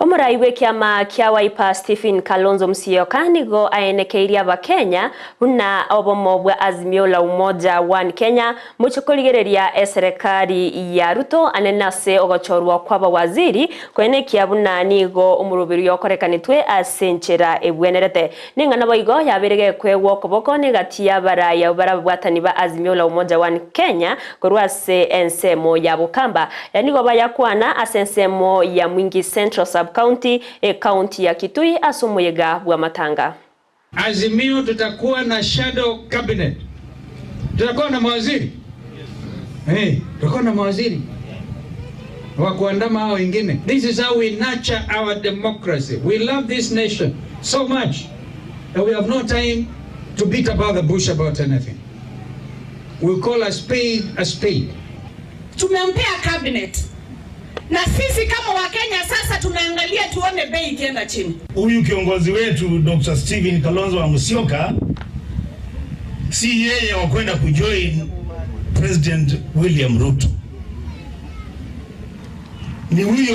Omorai bwe kiama kia Wiper Stephen Kalonzo Musyoka nigo aenekeirie Abakenya buna obomo bwa Azimio la Umoja One Kenya muchokorigereria eserikali ya Ruto anene ase ogochorwa kwa bawaziri kwenekia buna nigo omoroberi yokorekanetwe ase enchera ebwenerete ning'ana boigo yaberege kwegwa okoboko negati ya baraya barabwatani ba Azimio la Umoja One Kenya korwa ase ensemo ya Bukamba yani nigo bayakwana ase ensemo ya Mwingi Central Sub County e county ya Kitui ase omoyega bwa matanga. Azimio tutakuwa na shadow cabinet, tutakuwa na mawaziri. Hey, tutakuwa na mawaziri wa kuandama hao wengine. This is how we nurture our democracy. We love this nation so much that we have no time to beat about the bush about anything. We call a spade a spade. Tumempea cabinet na sisi kama Wakenya sasa tunaangalia tuone bei ikienda chini. Huyu kiongozi wetu Dr. Stephen Kalonzo wa Musyoka si yeye wa kwenda kujoin President William Ruto, ni huyo.